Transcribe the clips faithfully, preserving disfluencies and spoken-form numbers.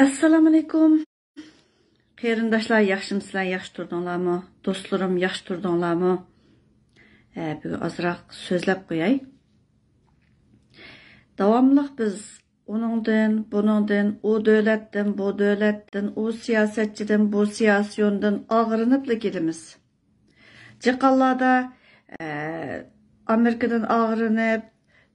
ئەسسالامۇئەلەيكۇم. قېرىنداشلار، ياخشىمۇسىلەر؟ ياخشى تۇردۇڭلارمۇ؟ دوستلىرىم، ياخشى تۇردۇڭلارمۇ؟ ھە، بۈگۈن ئازراق سۆزلەپ قوياي. داۋاملىق بىز ئۇنىڭدىن، بۇنىڭدىن، ئۇ دۆلەتتىن، بۇ دۆلەتتىن، ئۇ سىياسەتچىدىن، بۇ سىياسىيوندىن ئاغرىنىپلا كېلىمىز. جىقاللاردا، ئە، ئامېرىكىدىن ئاغرىنىپ،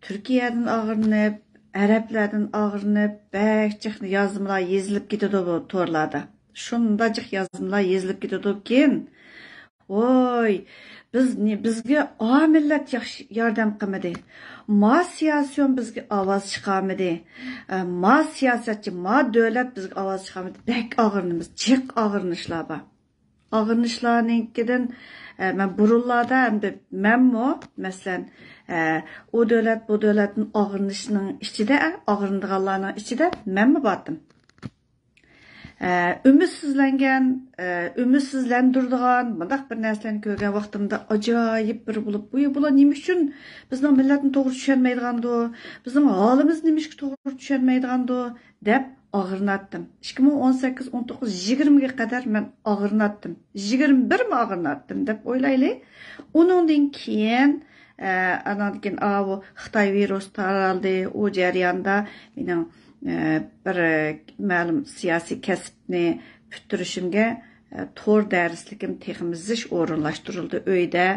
تۈركىيەدىن ئاغرىنىپ، ئەرەبلەردىن ئاغرىنىپ، بەك جىق يازمىلار يېزىلىپ كېتىدۇ بۇ تورلاردا. شۇنداق جىق يازمىلار يېزىلىپ كېتىدۇكىن، ۋوي، بىز نى-، بىزگە ئا مىللەت ياخشى ياردەم قىلمىدى. ما سىياسىيون بىزگە ئاۋاز چىقارمىدى. ئە، ما سىياسەتچى، ما دۆلەت بىزگە ئاۋاز چىقارمىدى. بەك ئاغرىنىمىز، جىق ئاغرىنىشلار بار. ئاغرىنىشلارنىڭكىدىن، ئە، مەن بۇرۇنلاردا ئەمدى مەنمۇ، مەسىلەن، ئە، ئۇ دۆلەت، بۇ دۆلەتتىن ئاغرىنىشنىڭ ئىچىدە، ئاغرىنىدىغانلارنىڭ ئىچىدە مەنمۇ بارتىم. ئە، ئۈمىدسىزلەنگەن، ئە، ئۈمىدسىزلەندۈرىدىغان مۇنداق بىر نەرسىلەرنى كۆرگەن ۋاقتىمدا ئاجايىپ بىر بولۇپ، بۇ، بۇلار نېمە ئۈچۈن بىزنىڭ مىللەتنى توغرا چۈشەنمەيدىغاندۇ، بىزنىڭ ھالىمىزنى نېمىشقا توغرا چۈشەنمەيدىغاندۇ دەپ ئاغرىناتتىم. ئىككى مىڭ ئون سەككىز، ئون توققۇز، يىگىرمىگە قەدەر مەن ئاغرىناتتىم. يىگىرمە بىرمۇ ئاغرىناتتىم دەپ ئويلايلى. ئۇنىڭدىن كېيىن، ئە، ئاناندىن كېيىن، ئاۋۇ خىتاي ۋىرۇسى تارالدى. ئۇ جەرياندا مېنىڭ، ئە، بىر مەلۇم سىياسىي كەسىپنى پۈتتۈرۈشۈمگە، ئە، تور دەرسلىكىم تېخىمۇ زىچ ئورۇنلاشتۇرۇلدى. ئۆيدە،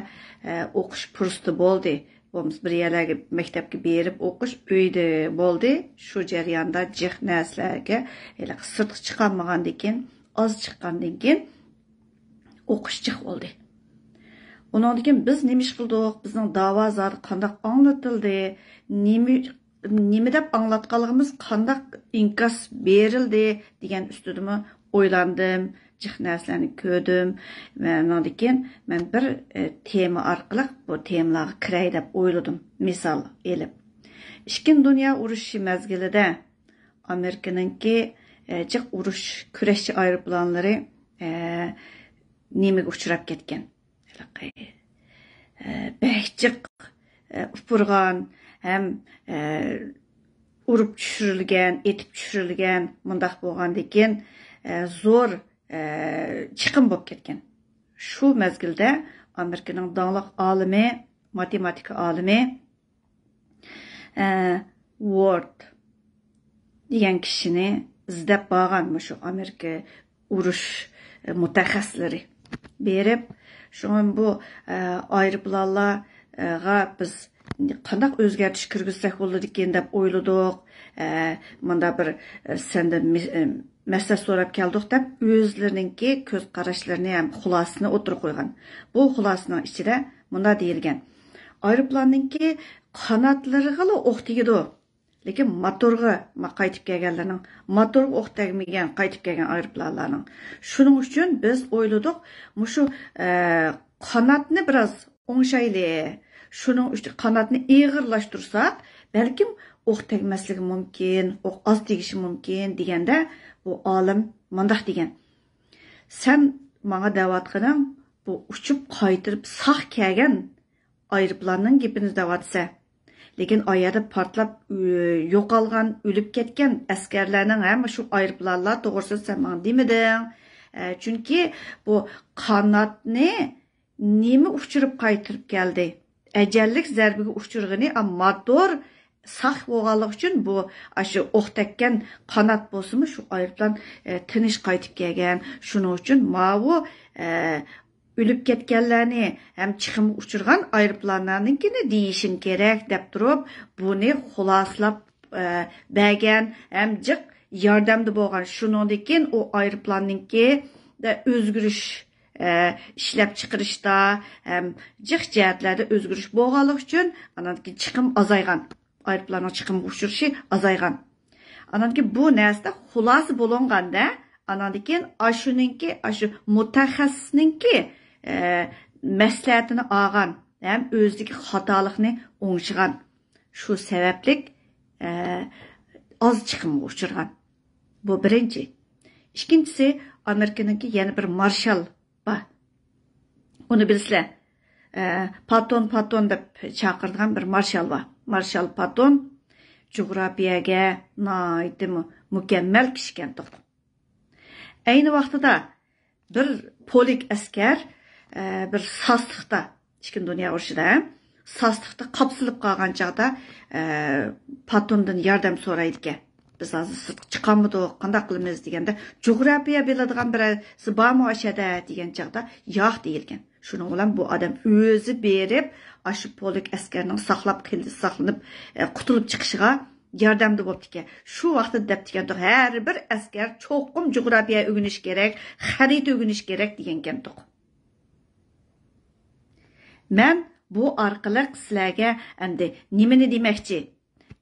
ئە، ئوقۇش پۇرسىتى بولدى. بولمىسا بىر يەرلەرگە، مەكتەپكە بېرىپ ئوقۇش ئۆيدە بولدى. شۇ جەرياندا جىق نەرسىلەرگە ھېلىقى سىرتقا چىقالمىغاندىن كېيىن، ئاز چىققاندىن كېيىن ئوقۇش جىق بولدى. ئۇنىڭدىن كېيىن بىز نېمە ئىش قىلدۇق؟ بىزنىڭ داۋا زادى قانداق ئاڭلىتىلدى؟ نېمە، نېمە دەپ ئاڭلاتقانلىقىمىز، قانداق ئىنكاس بېرىلدى دېگەن ئۈستىدىمۇ ئويلاندىم، جىق نەرسىلەرنى كۆردۈم. ۋە ئۇنىڭدىن كېيىن مەن بىر، ئە، تېما ئارقىلىق بۇ تېمىلارغا كىرەي دەپ ئويلىدىم، مىسال ئېلىپ. ئىككىنچى دۇنيا ئۇرۇشى مەزگىلىدە ئامېرىكىنىڭكى، ئە، جىق ئۇرۇش كۈرەشچى ئايروپىلانلىرى، ئە، نېمىگە ئۇچراپ كەتكەن؟ ھېلىقى، ئە، بەك جىق، ئە، ئۇپۇرغان ھەم، ئە، ئۇرۇپ چۈشۈرۈلگەن، ئېتىپ چۈشۈرۈلگەن، مۇنداق بولغاندىكىن، ئە، زور، ئە، چىقىم بولۇپ كەتكەن. شۇ مەزگىلدە ئامېرىكىنىڭ داڭلىق ئالىمى، ماتېماتىكا ئالىمى، ئە، ۋورد دېگەن كىشىنى ئىزدەپ بارغان مۇشۇ ئامېرىكا ئۇرۇش، ئە، مۇتەخەسسىسلىرى بېرىپ، شۇڭا بۇ، ئە، ئايروپىلانلارغا بىز قانداق ئۆزگەرتىش كىرگۈزسەك بولىدىكىن دەپ ئويلىدۇق. ئە، مۇنداق بىر، ئە، سەندە مىس-، ئە، مەسلىھەت سوراپ كەلدۇق دەپ ئۆزلىرىنىڭكى كۆز قاراشلىرىنى ھەم خۇلاسىسىنى ئوتتۇرىغا قويغان. بۇ خۇلاسىنىڭ ئىچىدە مۇنداق دېيىلگەن: ئايروپىلاننىڭكى قاناتلىرىغىلا ئوق تېگىدۇ. لېكىن موتورغا، ما-، قايتىپ كەلگەنلەرنىڭ موتورغا ئوق تەگمىگەن، قايتىپ كەلگەن ئايروپىلانلارنىڭ. شۇنىڭ ئۈچۈن بىز ئويلىدۇق، مۇشۇ، ئە، قاناتنى بىراز ئوڭشايلى. شۇنىڭ ئۈچۈن قاناتنى ئېغىرلاشتۇرساق، بەلكىم ئوق تەگمەسلىكى مۇمكىن، ئوق ئاز تېگىشى مۇمكىن دېگەندە، بۇ ئالىم مۇنداق دېگەن: سەن ماڭا دەۋاتقىنىڭ بۇ ئۇچۇپ قايتىرىپ ساق كەلگەن ئايروپىلاننىڭ گېپىنى دەۋاتىسەن. لېكىن ئا يەردە پارتلاپ، ئۆ-، يوقالغان، ئۆلۈپ كەتكەن ئەسكەرلەرنىڭ ھەممە شۇ ئايروپىلانلار توغرىسىدا سەن ماڭا دېمىدىڭ. ئە، چۈنكى بۇ قاناتنى نېمە ئۇچۇرۇپ قايتۇرۇپ كەلدى؟ ئەجەللىك زەربىگە ئۇچرىغىنى، ئا، موتور ساق بولغانلىقى ئۈچۈن بۇ، ئاشۇ ئوق تەگكەن قانات بولسىمۇ شۇ ئايروپىلان، ئە، تىنچ قايتىپ كەلگەن. شۇنىڭ ئۈچۈن ماۋۇ، ئە، ئۆلۈپ كەتكەنلەرنى ھەم چىقىمغا ئۇچرىغان ئايروپىلانلارنىڭكىنى دېيىشىم كېرەك دەپ تۇرۇپ، بۇنى خۇلاسىلاپ، ئە، بەرگەن ھەم جىق ياردەمدە بولغان. شۇنىڭدىن كېيىن ئۇ ئايروپىلاننىڭكى ئۆزگىرىش، ئە، ئىشلەپچىقىرىشتا ھەم جىق جەھەتلەردە ئۆزگىرىش بولغانلىقى ئۈچۈن، ئانان كېيىن چىقىم ئازايغان. ئايروپىلاننىڭ چىقىمغا ئۇچرىشى ئازايغان. ئانان كېيىن بۇ نەرسىدە خۇلاسە بولۇنغاندا، ئانان كېيىن ئاشۇنىڭكى، ئاشۇ مۇتەخەسسىسنىڭكى، ئە، مەسلىھەتىنى ئالغان ھەم ئۆزىدىكى خاتالىقنى ئوڭشىغان. شۇ سەۋەبلىك، ئە، ئاز چىقىمغا ئۇچرىغان. بۇ بىرىنچى. ئىككىنچىسى، ئامېرىكىنىڭكى يەنە بىر مارشال بار. ئۇنى بىلىسىلەر. ئە، پاتون، پاتون دەپ چاقىرىدىغان بىر مارشال بار. مارشال پاتون جۇغراپىيەگە ناھايىتى مۇ-، مۇكەممەل كىشىكەنتۇق. ئەينى ۋاقتىدا بىر پولك ئەسكەر، ئە، بىر ساستۇقتا، ئىككىنچى دۇنيا ئۇرۇشىدا ساستۇقتا قاپسىلىپ قالغان چاغدا، ئە، پاتوندىن ياردەم سورايدىكەن. «بىز ھازىر سىرتقا چىقالمىدۇق، قانداق قىلىمىز؟» دېگەندە، «جۇغراپىيە بىلىدىغان بىرەرسى بارمۇ ئاشەدە؟» دېگەن چاغدا، «ياق» دېيىلگەن. شۇنىڭ بىلەن بۇ ئادەم ئۆزى بېرىپ، ئاشۇ پولك ئەسكەرنىڭ ساقلاپ قېل-، ساقلىنىپ، ئە، قۇتۇلۇپ چىقىشىغا ياردەمدە بوپتىكەن. شۇ ۋاقىتتا دەپتىكەنتۇق، ھەر بىر ئەسكەر چوقۇم جۇغراپىيە ئۆگىنىش كېرەك، خەرىتە ئۆگىنىش كېرەك دېگەنكەنتۇق. مەن بۇ ئارقىلىق سىلەرگە ئەمدى نېمىنى دېمەكچى؟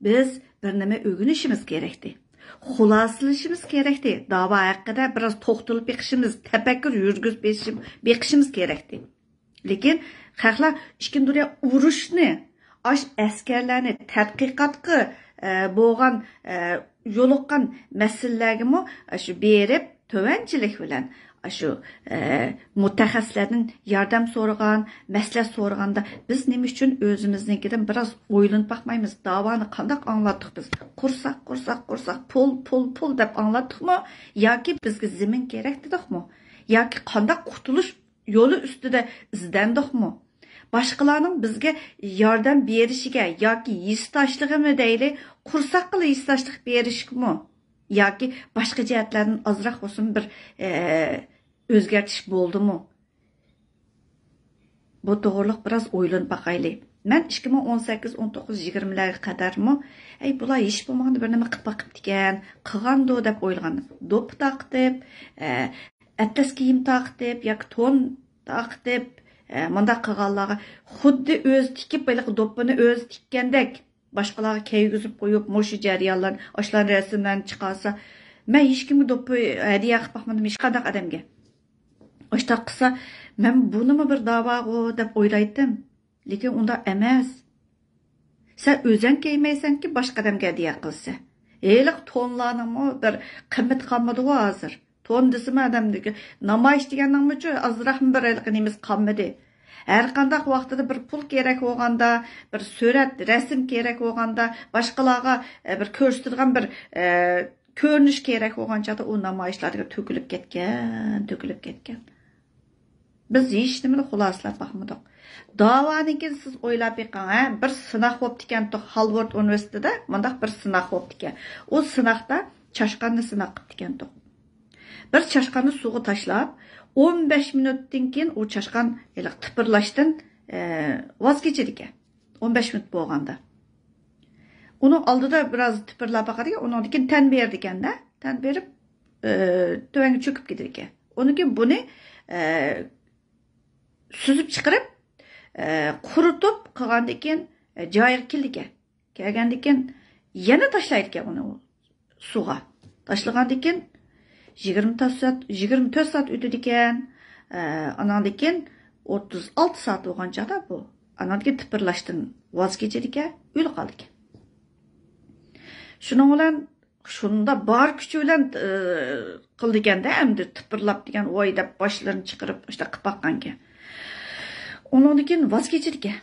بىز بىر نېمە ئۆگىنىشىمىز كېرەكتى. خۇلاسىلىشىمىز كېرەكتى. داۋا ھەققىدە بىراز توختىلىپ بېقىشىمىز، تەپەككۇر يۈرگۈزۈپ بېقىشىم-، بېقىشىمىز كېرەكتى. لېكىن خەقلەر ئىككىنچى دۇنيا ئۇرۇشنى، ئاش ئەسكەرلەرنى تەتقىقاتقا، ئە، بولغان، ئە، يولۇققان مەسىلىلەرگىمۇ شۇ بېرىپ، تۆۋەنچىلىك بىلەن ئاشۇ، ئە، مۇتەخەسسىسلەردىن ياردەم سورىغان، مەسلىھەت سورىغاندا، بىز نېمە ئۈچۈن ئۆزىمىزنىڭكىدىن بىراز ئويلىنىپ باقمايمىز؟ داۋانى قانداق ئاڭلاتتۇق بىز؟ قورساق، قورساق، قورساق، پۇل، پۇل، پۇل دەپ ئاڭلاتتۇقمۇ؟ ياكى بىزگە زېمىن كېرەك دېدۇقمۇ؟ ياكى قانداق قۇتۇلۇش يولى ئۈستىدە ئىزدەندۇقمۇ؟ باشقىلارنىڭ بىزگە ياردەم بېرىشىگە ياكى ھېسداشلىقىمۇ دەيلى، قورساققىلا ھېسداشلىق بېرىشكىمۇ؟ ياكى باشقا جەھەتلەردىن ئازراق بولسىمۇ بىر، ئە، ئۆزگەرتىش بولدىمۇ؟ بۇ توغرىلىق بىراز ئويلىنىپ باقايلى. مەن ئىككى مىڭ ئون سەككىز، ئون توققۇز، يىگىرمىلەرگە قەدەرمۇ، ئەي، بۇلار ھېچ بولمىغاندا بىر نېمە قىلىپ باقىپتىكەن، قىلغاندۇ دەپ ئويلىغان. دوپپا تارقىتىپ، ئە، ئەتلەس كىيىم تارقىتىپ ياكى تون تارقىتىپ، ئە، مۇنداق قىلغانلارغا خۇددى ئۆزى تىكىپ، ھېلىقى دوپپىنى ئۆزى تىككەندەك باشقىلارغا كىيگۈزۈپ قويۇپ، مۇشۇ جەريانلارنى، ئاشۇلارنى رەسىملەرنى چىقارسا، مەن ھېچكىمگە دوپپا ھەدىيە قىلىپ باقمىدىم، ھېچقانداق ئادەمگە. ئاشۇنداق قىلسا، مەن بۇنىمۇ بىر داۋاغۇ دەپ ئويلايتتىم. لېكىن ئۇنداق ئەمەس. سەن ئۆزەڭ كىيمەيسەنكى، باشقا ئادەمگە ھەدىيە قىلىسەن. ھېلىقى تونلارنىڭمۇ بىر قىممىتى قالمىدىغۇ ھازىر. تون دېسىمۇ ئادەمدىكى نامايىش دېگەننىڭمۇچۇ ئازراقمۇ بىر ھېلىقى نېمىسى قالمىدى. ھەر قانداق ۋاقتىدا بىر پۇل كېرەك بولغاندا، بىر سۈرەت، رەسىم كېرەك بولغاندا، باشقىلارغا، ئە، بىر كۆرسىتىدىغان بىر، ئە، كۆرۈنۈش كېرەك بولغان چاغدا ئۇ نامايىشلارغا تۆكۈلۈپ كەتكەن، تۆكۈلۈپ كەتكەن. بىز ھېچنېمىنى خۇلاسىلاپ باقمىدۇق. داۋانىڭكىنى سىز ئويلاپ بېقىڭ، ھە؟ بىر سىناق بوپتىكەنتۇق، خالۋورد ئۇنىۋېرسىتېتىدا مۇنداق بىر سىناق بوپتىكەن. ئۇ سىناقتا چاشقاننى سىناق قىپتىكەنتۇق. بىر چاشقاننى سۇغا تاشلاپ، ئون بەش مىنۇتتىن كېيىن ئۇ چاشقان ھېلىقى تىپىرلاشتىن، ئە، ۋاز كېچىدىكەن. ئون بەش مىنۇت بولغاندا. ئۇنىڭ ئالدىدا بىراز تىپىرلاپ باقىدىكەن، ئۇنىڭدىن كېيىن تەن بېرىدىكەن-دە، تەن بېرىپ، ئە، تۆۋەنگە چۆكۈپ كېتىدىكەن. ئۇنىڭ كېيىن بۇنى، ئە، سۈزۈپ چىقىرىپ، ئە، قۇرۇتۇپ قىلغاندىن كېيىن، ئە، جايىغا كېلىدىكەن. كەلگەندىن كېيىن يەنە تاشلايدىكەن ئۇنى ئۇ سۇغا. تاشلىغاندىن كېيىن يىگىرمە تۆت سائەت، يىگىرمە تۆت سائەت ئۆتىدىكەن. ئە، ئاناندىن كېيىن ئوتتۇز ئالتە سائەت بولغان چاغدا بۇ، ئاناندىن كېيىن تىپىرلاشتىن ۋاز كېچىدىكەن، ئۆلۈپ قالىدىكەن. شۇنىڭ بىلەن شۇنداق بار كۈچى بىلەن، ئە، قىلىدىكەن-دە، ئەمدى تىپىرلاپ دېگەن، ۋاي دەپ باشلىرىنى چىقىرىپ، شۇنداق قىلىپ باققانىكەن. ئۇنىڭدىن كېيىن ۋاز كېچىدىكەن.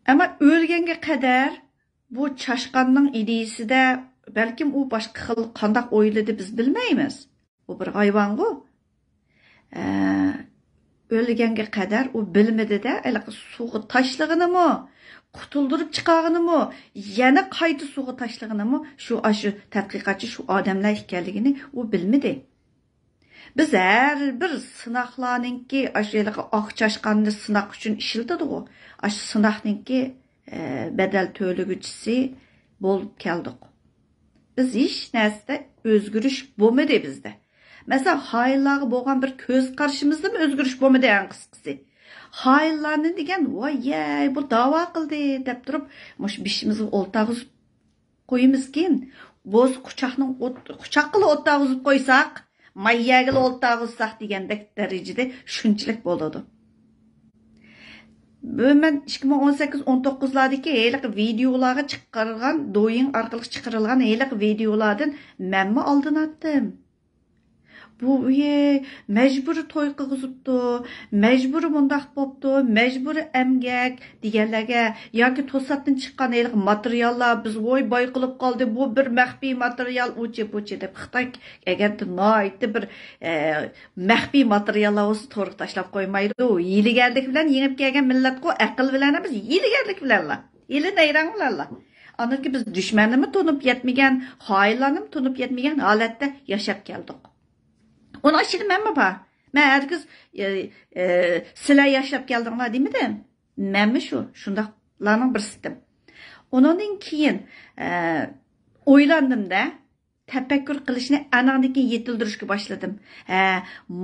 ئەمما ئۆلگەنگە قەدەر بۇ چاشقاننىڭ ئىدىيىسىدە بەلكىم ئۇ باشقا خىل قانداق ئويلىدى، بىز بىلمەيمىز. ئۇ بىر ھايۋانغۇ. ئە، ئۆلگەنگە قەدەر ئۇ بىلمىدى-دە، ھېلىقى سۇغا تاشلىغىنىمۇ، قۇتۇلدۇرۇپ چىقارغىنىمۇ، يەنە قايتا سۇغا تاشلىغىنىمۇ شۇ، ئاشۇ تەتقىقاتچى شۇ ئادەملەر ئىكەنلىكىنى ئۇ بىلمىدى. بىز ھەر بىر سىناقلارنىڭكى، ئاشۇ ھېلىقى ئاق چاشقاننى سىناق ئۈچۈن ئىشلىتىدىغۇ، ئاشۇ سىناقنىڭكى، ئە، بەدەل تۆلىگۈچىسى بولۇپ كەلدۇق. بىز ھېچ نەرسىدە ئۆزگىرىش بولمىدى بىزدە. مەسىلەن، خائىنلارغا بولغان بىر كۆز قارىشىمىزدىمۇ ئۆزگىرىش بولمىدى، ئەڭ قىسقىسى. خائىنلارنى دېگەن، ۋاي يەي، بۇ داۋا قىلدى دەپ تۇرۇپ، مۇشۇ بېشىمىزغا ئولتۇرغۇزۇپ قويىمىزكىن، بولسا قۇچاقنىڭ ئوت-، قۇچاققىلا ئولتۇرغۇزۇپ قويساق، ماييەگىلا ئولتۇرغۇزساق دېگەندەك دەرىجىدە شۇنچىلىك بولىدۇ. بۇ مەن ئىككى مىڭ ئون سەككىز، ئون توققۇزلاردىكى ھېلىقى ۋىدېئولارغا چىقارغان، دويىڭ ئارقىلىق چىقىرىلغان ھېلىقى ۋىدېئولاردىن مەنمۇ ئالدىناتتىم. بۇ ئى، مەجبۇرىي توي قىلغۇزۇپتۇ، مەجبۇرىي مۇنداق بوپتۇ، مەجبۇرىي ئەمگەك دېگەنلەرگە ياكى توساتتىن چىققان ھېلىقى ماتېرىياللار، بىز ۋوي باي قىلىپ قالدى، بۇ بىر مەخپىي ماتېرىيال، ئۇچى بۇچى دەپ خىتاي ئەگەر ناھايىتى بىر، ئە، مەخپىي ماتېرىياللار بولسا تورغا تاشلاپ قويمايدۇ. ھىيلىگەرلىك بىلەن يېڭىپ كەلگەن مىللەتقۇ، ئەقىل بىلەن ئەمەس، ھىيلىگەرلىك بىلەنلا، ھىيلە نەيرەڭ بىلەنلا. ئاندىن كېيىن بىز دۈشمەننىمۇ تونۇپ يەتمىگەن، خائىنلارنىمۇ تونۇپ يەتمىگەن ھالەتتە ياشاپ كەلدۇق. ئۇنىڭ ئىچىدە مەنمۇ بار. مەن ھەرگىز، ئە، ئە، سىلەر ياشاپ كەلدىڭلار دېمىدىم. مەنمۇ شۇ، شۇنداقلارنىڭ بىرسىدىم. ئۇنىڭدىن كېيىن، ئە، ئويلاندىم-دە، تەپەككۇر قىلىشنى ئاناڭدىن كېيىن يېتىلدۈرۈشكە باشلىدىم. ھە،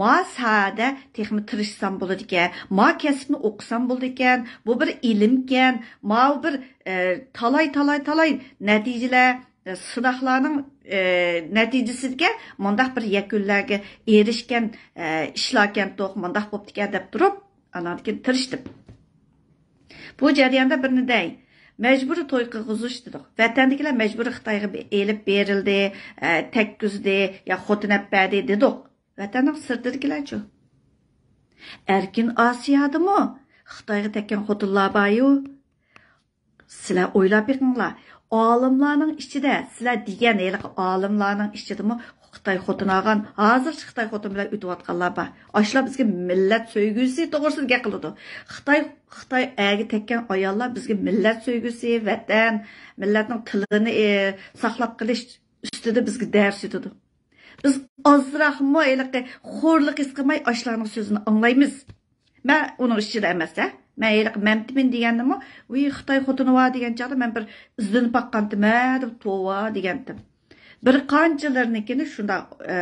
ما ساھەدە تېخىمۇ تىرىشسام بولىدىكەن، ما كەسىپنى ئوقۇسام بولىدىكەن، بۇ بىر ئىلىمكەن، ماۋۇ بىر، ئە، تالاي، تالاي، تالاي نەتىجىلەر، ئە، سىناقلارنىڭ، ئە، نەتىجىسىدىكى مۇنداق بىر يەكۈنلەرگە ئېرىشكەن، ئە، ئىشلاركەنتۇق، مۇنداق بوپتىكەن دەپ تۇرۇپ، ئاناندىن كېيىن تىرىشتىم. بۇ جەرياندا بىرنى دەي، مەجبۇرىي توي قىلغۇزۇش دېدۇق. ۋەتەندىكىلەر مەجبۇرىي خىتايغا بې-، ئېلىپ بېرىلدى، ئە، تەگكۈزدى يا خوتۇن ئەپ بەردى دېدۇق. ۋەتەننىڭ سىرتىدىكىلەرچۇ؟ ئەركىن ئاسىيادىمۇ خىتايغا تەگكەن خوتۇنلار باريۇ. سىلەر ئويلاپ بېقىڭلار. ئالىملارنىڭ ئىچىدە، سىلەر دېگەن ھېلىقى ئالىملارنىڭ ئىچىدىمۇ خىتاي خوتۇن ئالغان، ھازىرچە خىتاي خوتۇن بىلەن ئۆتۈۋاتقانلار بار. ئاشۇلار بىزگە مىللەت سۆيگۈسى توغرىسىدا گەپ قىلىدۇ. خىتاي، خىتاي ئەرگە تەگكەن ئاياللار بىزگە مىللەت سۆيگۈسى، ۋەتەن، مىللەتنىڭ تىلىنى، ئى، ساقلاپ قېلىش ئۈستىدە بىزگە دەرس ئۆتىدۇ. بىز ئازراقمۇ ھېلىقى خورلۇق ھېس قىلماي ئاشۇلارنىڭ سۆزىنى ئاڭلايمىز. مەن ئۇنىڭ ئىچىدە ئەمەس، ھە. مەن ھېلىقى مەمتىمىن دېگەندىمۇ، ۋىي، خىتاي خوتۇنى بار دېگەن چاغدا مەن بىر ئىزدىنىپ باققانتىم، ھە، دەپ توۋا دېگەنتىم. بىر قانچىلىرىنىڭكىنى شۇنداق، ئە،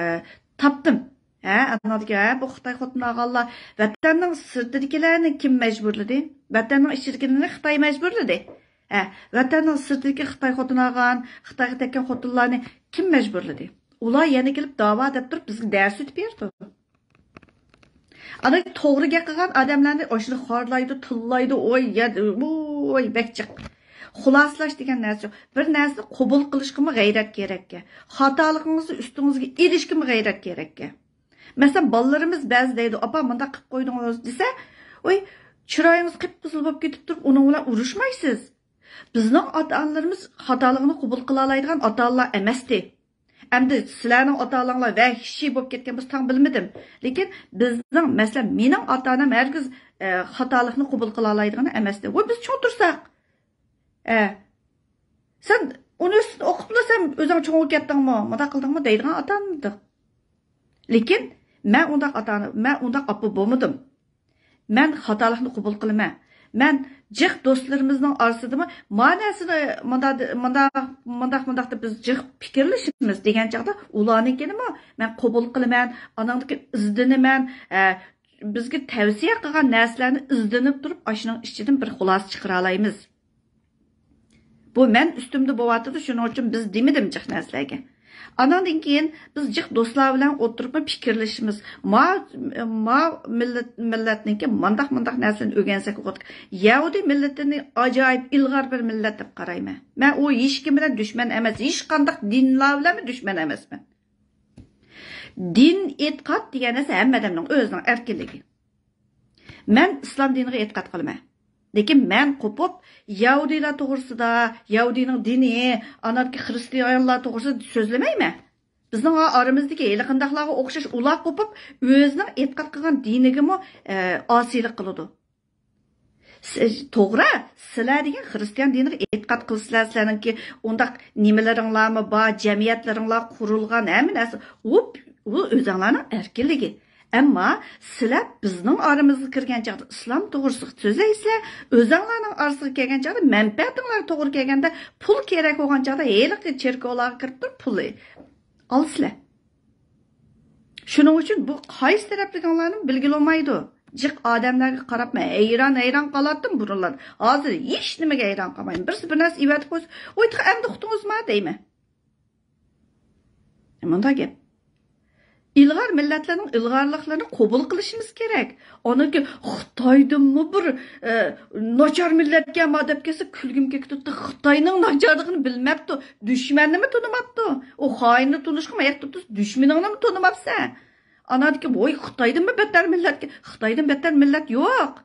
تاپتىم. ھە، ئانىڭدىكى، ھە، بۇ خىتاي خوتۇن ئالغانلار، ۋەتەننىڭ سىرتىدىكىلەرنى كىم مەجبۇرلىدى؟ ۋەتەننىڭ ئىچىدىكىلەرنى خىتاي مەجبۇرلىدى. ھە، ۋەتەننىڭ سىرتىدىكى خىتاي خوتۇن ئالغان، خىتايغا تەگكەن خوتۇنلارنى كىم مەجبۇرلىدى؟ ئۇلار يەنە كېلىپ داۋا دەپ تۇرۇپ بىزگە دەرس ئۆتۈپ بېرىدۇ. ئانا توغرا گەپ قىلغان ئادەملەرنى ئاشۇنداق خارلايدۇ، تىللايدۇ، ئوي، يا، ئوي، بەك جىق. خۇلاسىلاش دېگەن نەرسە يوق. بىر نەرسىنى قوبۇل قىلىشقىمۇ غەيرەت كېرەككەن. خاتالىقىڭىزنى ئۈستىڭىزگە ئېلىشقىمۇ غەيرەت كېرەككەن. مەسىلەن، بالىلىرىمىز بەزى دەيدۇ، ئاپا، مۇنداق قىلىپ قويدۇڭىز دېسە، ئوي، چىرايىڭىز قىپقىزىل بولۇپ كېتىپ تۇرۇپ، ئۇنىڭ بىلەن ئۇرۇشمايسىز. بىزنىڭ ئاتا-ئانىلىرىمىز خاتالىقنى قوبۇل قىلالايدىغان ئاتا-ئانىلار ئەمەستى. ئەمدى سىلەرنىڭ ئاتا-ئاناڭلار ۋەھشىي بولۇپ كەتكەن بولسا تاڭ بىلمىدىم. لېكىن بىزنىڭ، مەسىلەن، مېنىڭ ئاتا-ئانام ھەرگىز، ئە، خاتالىقنى قوبۇل قىلالايدىغان ئەمەستى. ۋوي، بىز چوڭ تۇرساق، ئە، سەن ئۇنىۋېرسىتېتنى ئوقۇپلا سەن ئۆزۈڭ چوڭ بولۇپ كەتتىڭمۇ؟ مۇنداق قىلدىڭمۇ؟ دەيدىغان ئاتا-ئانا ئىدۇق. لېكىن مەن ئۇنداق ئاتا-ئانا، مەن ئۇنداق ئاپا بولمىدىم. مەن خاتالىقنى قوبۇل قىلىمەن. مەن جىق دوستلىرىمىزنىڭ ئارىسىدىمۇ ما نەرسىنى مۇنداق، مۇنداق، مۇنداق، مۇنداق دەپ بىز جىق پىكىرلىشىمىز دېگەن چاغدا ئۇلارنىڭكىنىمۇ مەن قوبۇل قىلىمەن، ئانىڭدىكى ئىزدىنىمەن، ئە، بىزگە تەۋسىيە قىلغان نەرسىلەرنى ئىزدىنىپ تۇرۇپ ئاشۇنىڭ ئىچىدىن بىر خۇلاسە چىقىرالايمىز. بۇ مەن ئۈستۈمدە بولۇۋاتىدۇ، شۇنىڭ ئۈچۈن بىز دېمىدىم جىق نەرسىلەرگە. ئاناندىن كېيىن بىز جىق دوستلار بىلەن ئولتۇرۇپمۇ پىكىرلىشىمىز. ما، ما مىللەت، مىللەتنىڭكى مانداق، مانداق نەرسىلەرنى ئۆگەنسەك بولغۇدەك. يەھۇدىي مىللىتىنى ئاجايىپ ئىلغار بىر مىللەت دەپ قارايمەن. مەن ئۇ ھېچكىم بىلەن دۈشمەن ئەمەس، ھېچقانداق دىنلار بىلەنمۇ دۈشمەن ئەمەسمەن. دىن، ئېتىقاد دېگەن نەرسە ھەممە ئادەمنىڭ ئۆزىنىڭ ئەركىنلىكى. مەن ئىسلام دىنىغا ئېتىقاد قىلىمەن. لېكىن مەن قوپۇپ، يەھۇدىيلار توغرىسىدا، يەھۇدىينىڭ دىنى، ئاناندىكى خىرىستىيانلار توغرىسىدا سۆزلىمەيمەن. بىزنىڭ ئارىمىزدىكى ھېلىقىنداقلارغا ئوخشاش ئۇلار قوپۇپ، ئۆزىنىڭ ئېتىقاد قىلغان دىنىگىمۇ، ئە، ئاسىيلىق قىلىدۇ. س-، توغرا، سىلەر دېگەن خىرىستىيان دىنىغا ئېتىقاد قىلىسىلەر، سىلەرنىڭكى ئۇنداق نېمىلىرىڭلارمۇ بار، جەمئىيەتلىرىڭلار قۇرۇلغان، ھەممە نەرسە. ئۇ، ئۇ ئۆزۈڭلارنىڭ ئەركىنلىكى. ئەمما سىلەر بىزنىڭ ئارىمىزغا كىرگەن چاغدا ئىسلام توغرىسىدا سۆزلەيسىلەر، ئۆزۈڭلارنىڭ ئارىسىغا كەلگەن چاغدا مەنپەئەتىڭلار توغرا كەلگەندە پۇل كېرەك بولغان چاغدا ھېلىقى چېركاۋلارغا كىرىپ تۇرۇپ پۇل ئالىسىلەر. شۇنىڭ ئۈچۈن بۇ قايسى تەرەپلىكىڭلارنى بىلگىلى بولمايدۇ. جىق ئادەملەرگە قاراپ مەن ھەيران، ھەيران قالاتتىم بۇرۇنلار. ھازىر ھېچ نېمىگە ھەيران قالمايمەن. بىرسى بىر نەرسە ئېۋەتىپ قويسا، ۋوي تېخى ئەمدى ئۇقتىڭىزما دەيمەن. مۇنداق گەپ. ئىلغار مىللەتلەرنىڭ ئىلغارلىقلىرىنى قوبۇل قىلىشىمىز كېرەك. ئانىكى خىتايدىنمۇ بىر، ئە، ناچار مىللەتكەن ما دەپ كەلسە كۈلگۈم كېلىپ كېتىدۇ. خىتاينىڭ ناچارلىقىنى بىلمەپتۇ. دۈشمەننىمۇ تونۇماپتۇ. ئۇ خائىننى تونۇشقا مەيەر تۇتۇس، دۈشمىنىڭنىمۇ تونۇماپسەن. ئاناندىكىن ۋوي، خىتايدىنمۇ بەتتەر مىللەتكە، خىتايدىن بەتتەر مىللەت يوق.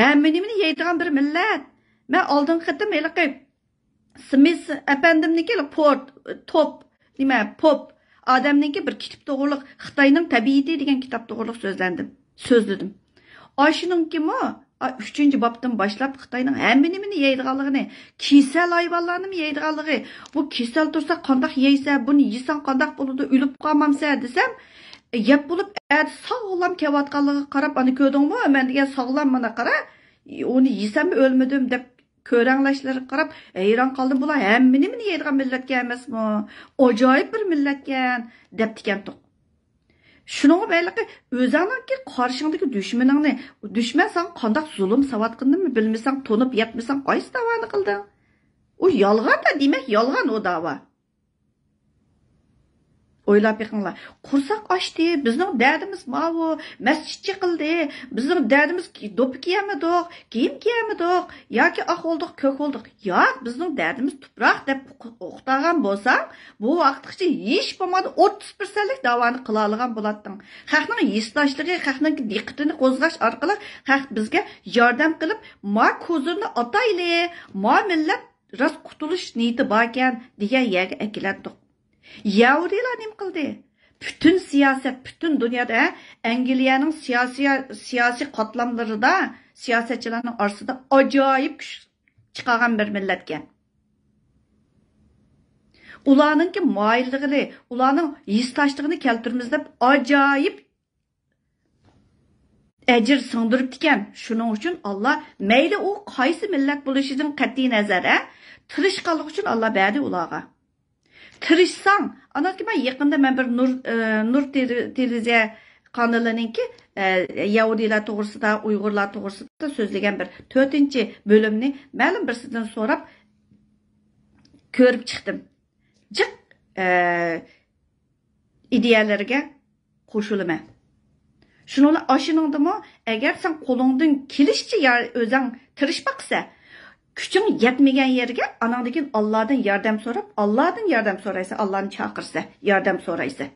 ھەممە نېمىنى يەيدىغان بىر مىللەت. مەن ئالدىنقى قېتىم ھېلىقى سمىس ئەپەندىمنىڭكى پورت، توپ، نېمە، پوپ ئادەمنىڭكى بىر كىتاب توغرىلىق، خىتاينىڭ تەبىئىتى دېگەن كىتاب توغرىلىق سۆزلەندىم، سۆزلىدىم. ئاشۇنىڭكىمۇ، ئا، ئۈچىنچى بابتىن باشلاپ خىتاينىڭ ھەممە نېمىنى يەيدىغانلىقىنى، كېسەل ھايۋانلارنىمۇ يەيدىغانلىقى، بۇ كېسەل تۇرسا قانداق يەيسە، بۇنى يېسەڭ قانداق بولىدۇ، ئۆلۈپ قالمامسە دېسەم، يەپ بولۇپ ئەتە ساغلام كېلىۋاتقانلىقىغا قاراپ، ئانا كۆردۈڭمۇ، مەن دېگەن ساغلام، مانا قارا، ئۇنى يېسەممۇ ئۆلمىدىم دەپ كۆرەڭلەشلىرىگە قاراپ ھەيران قالدىم. بۇلار ھەممە نېمىنى يەيدىغان مىللەتكەن ئەمەسمۇ؟ ئاجايىپ بىر مىللەتكەن دەپتىكەنتۇق. شۇنىڭغا بەلكى ئۆزۈڭنىڭكى قارشىڭدىكى دۈشمىنىڭنى، دۈشمەن ساڭا قانداق زۇلۇم ساۋاتقىنىنىمۇ بىلمىسەڭ، تونۇپ يەتمىسەڭ، قايسى داۋانى قىلدىڭ؟ ئۇ يالغان-دە، دېمەك، يالغان ئۇ داۋا. ئويلاپ بېقىڭلار. قورساق ئاچتى، بىزنىڭ دەردىمىز ماۋۇ، مەسچىت يىقىلدى، بىزنىڭ دەردىمىز كى-، دوپپا كىيەلمىدۇق، كىيىم كىيەلمىدۇق، ياكى ئاق بولدۇق، كۆك بولدۇق. ياق، بىزنىڭ دەردىمىز تۇپراق دەپ ئۇق-، ئۇقتۇرغان بولساڭ، بۇ ۋاقىتقىچە ھېچ بولمىغاندا ئوتتۇز پىرسەنتلىك داۋانى قىلالىغان بولاتتىڭ. خەقنىڭ ھېسداشلىقى، خەقنىڭ دىققىتىنى قوزغاش ئارقىلىق خەق بىزگە ياردەم قىلىپ، ما كوزىرنى ئاتايلى، ما مىللەت راست قۇتۇلۇش نىيىتى باركەن دېگەن يەرگە ئەكېلەتتۇق. يەھۇدىيلار نېمە قىلدى؟ پۈتۈن سىياسەت، پۈتۈن دۇنيادا، ھە، ئەنگلىيەنىڭ سىياسىي، سىياسىي قاتلاملىرىدا، سىياسەتچىلەرنىڭ ئارىسىدا ئاجايىپ كۈچ چىقارغان بىر مىللەتكەن. ئۇلارنىڭكى مايىللىقىنى، ئۇلارنىڭ ھېسداشلىقىنى كەلتۈرىمىز دەپ ئاجايىپ ئەجىر سىڭدۈرۈپتىكەن. شۇنىڭ ئۈچۈن ئاللا، مەيلى ئۇ قايسى مىللەت بولۇشىدىن قەتئىينەزەر، ھە، تىرىشقانلىقى ئۈچۈن ئاللا بەردى ئۇلارغا. تىرىشساڭ، ئاناكى مەن يېقىندا مەن بىر نۇر، ئە، نۇر تېلې-، تېلېۋىزىيە قانىلىنىڭكى، ئە، يەھۇدىيلار توغرىسىدا، ئۇيغۇرلار توغرىسىدا سۆزلىگەن بىر تۆتىنچى بۆلۈمنى مەلۇم بىرسىدىن سوراپ كۆرۈپ چىقتىم. جىق، ئە، ئىدىيەلەرگە قوشۇلىمەن. شۇنىڭ بىلەن ئاشۇنىڭدىمۇ، ئەگەر سەن قولۇڭدىن كېلىشىچە يار-، ئۆزۈڭ تىرىشىپ باقسا، كۈچۈڭ يەتمىگەن يەرگە ئاناڭدىن كېيىن ئاللادىن ياردەم سوراپ، ئاللادىن ياردەم سورايسەن، ئاللانى چاقىرسا، ياردەم سورايسەن.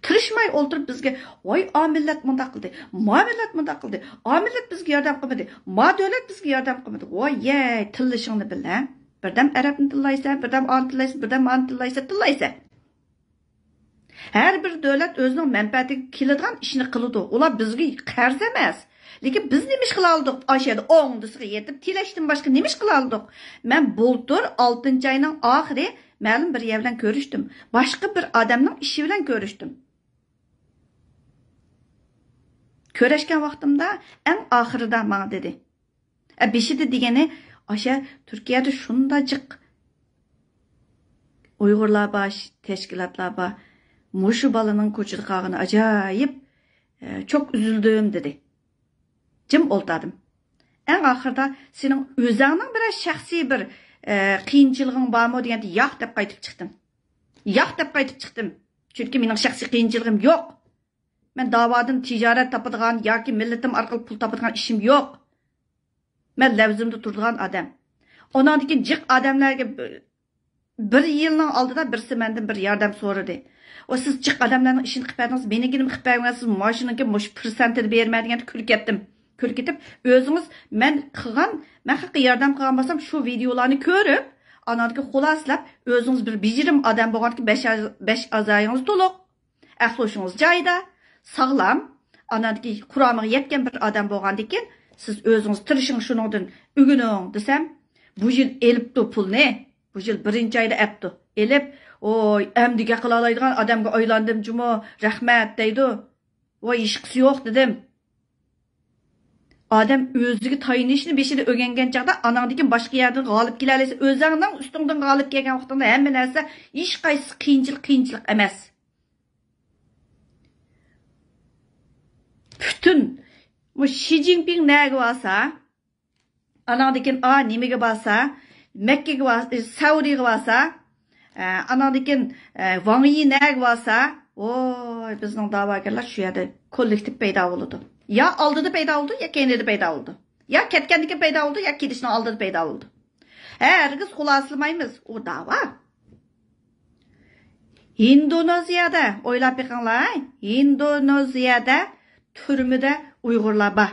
تىرىشماي ئولتۇرۇپ بىزگە، ۋاي، ئا مىللەت مۇنداق قىلدى، ما مىللەت مۇنداق قىلدى، ئا مىللەت بىزگە ياردەم قىلمىدى، ما دۆلەت بىزگە ياردەم قىلمىدى. ۋاي، يەي، تىللىشىڭنى بىل، ھە؟ بىردەم ئەرەبنى تىللايسەن، بىردەم ئانى تىللايسەن، بىردەم مانى تىللايسەن، تىللايسەن. ھەر بىر دۆلەت ئۆزىنىڭ مەنپەئەتىگە كېلىدىغان ئىشنى قىلىدۇ. ئۇلار بىزگە قەرز ئەمەس. لېكىن بىز نېمە ئىش قىلالىدۇق؟ ئاشۇ يەردە ئوڭدىسىغا يېتىپ تىلەشتىن باشقا نېمە ئىش قىلالىدۇق؟ مەن بۇلتۇر ئالتىنچى ئاينىڭ ئاخىرى مەلۇم بىر يەر بىلەن كۆرۈشتۈم. باشقا بىر ئادەمنىڭ ئىشى بىلەن كۆرۈشتۈم. كۆرۈشكەن ۋاقتىمدا ئەڭ ئاخىرىدا ماڭا دېدى. ئە، بېشىدا دېگىنى، ئاشۇ تۈركىيەدە شۇنداق جىق ئۇيغۇرلار بار، تەشكىلاتلار بار. مۇشۇ بالىنىڭ كوچىدا قالغىنى ئاجايىپ، ئە، چوك ئۈزۈلدۈم، دېدى. جىم ئولتۇردۇم. ئەڭ ئاخىرىدا، سېنىڭ ئۆزۈڭنىڭ بىرەر شەخسىي بىر، ئە، قىيىنچىلىقىڭ بارمۇ دېگەندە، ياق دەپ قايتىپ چىقتىم. ياق دەپ قايتىپ چىقتىم. چۈنكى مېنىڭ شەخسىي قىيىنچىلىقىم يوق. مەن داۋادىن تىجارەت تاپىدىغان ياكى مىللىتىم ئارقىلىق پۇل تاپىدىغان ئىشىم يوق. مەن لەۋزىمدە تۇرىدىغان ئادەم. ئۇنىڭدىن كېيىن جىق ئادەملەرگە بىر، بىر يىلنىڭ ئالدىدا بىرسى مەندىن بىر ياردەم سورىدى. ئۇ، سىز جىق ئادەملەرنىڭ ئىشىنى قىلىپ بەردىڭىز، مېنىڭكىنىمۇ قىلىپ بەرگەنسىز، ماشىنىڭكى مۇشۇ پىرسەنتىنى بېرىمەن دېگەندە كۈلۈپ كەتتىم. كۈلۈپ كېتىپ، ئۆزىڭىز مەن قىلغان، مەن خەققە ياردەم قىلغان بولسام، شۇ ۋىدېئولارنى كۆرۈپ، ئاناندىكى خۇلاسىلەپ، ئۆزىڭىز بىر بېجىرىم ئادەم بولغاندىكىن بەش ئاز-، بەش ئەزايىڭىز تولۇق. ئەقلى ھوشىڭىز جايىدا، ساغلام، ئاناندىكى قۇرامىغا يەتكەن بىر ئادەم بولغاندىكىن، سىز ئۆزىڭىز تىرىشىڭ، شۇنىڭدىن ئۆگىنىڭ دېسەم، بۇ يىل ئېلىپتۇ پۇلنى. بۇ يىل بىرىنچى ئايدا ئەپتۇ. ئېلىپ، ۋوي، ئەمدى گەپ قىلالايدىغان ئادەمگە ئايلاندىم جۇمۇ، رەھمەت دەيدۇ. ۋاي، ھېچقىسى يوق دېدىم. ئادەم ئۆزىگە تايىنىشنى بېشىدا ئۆگەنگەن چاغدا، ئاناڭدىن كېيىن باشقا يەردىن غالىب كېلەلەيسەن. ئۆزۈڭنىڭ ئۈستۈڭدىن غالىب كەلگەن ۋاقتىڭدا ھەممە نەرسە، ھېچقايسىسى قىيىنچىلىق، قىيىنچىلىق ئەمەس. پۈتۈن، بۇ شى جىنپىڭ نەگە بارسا، ئاناڭدىن كېيىن، ئا، نېمىگە بارسا، مەككىگە بار-، سەئۇدىگە بارسا، ئە، ئاناڭدىن كېيىن، ئە، ۋاڭ يى نەگە بارسا، ۋوي، بىزنىڭ داۋاگەرلەر شۇ يەردە كوللېكتىپ پەيدا بولىدۇ. يا ئالدىدا پەيدا بولىدۇ، يا كەينىدە پەيدا بولىدۇ. يا كەتكەندىن كېيىن پەيدا بولىدۇ، يا كېلىشنىڭ ئالدىدا پەيدا بولىدۇ. ھەرگىز خۇلاسىلىمايمىز. ئۇ داۋا. ھىندونېزىيەدە، ئويلاپ بېقىڭلار، ھىندونېزىيەدە تۈرمىدە ئۇيغۇرلار بار.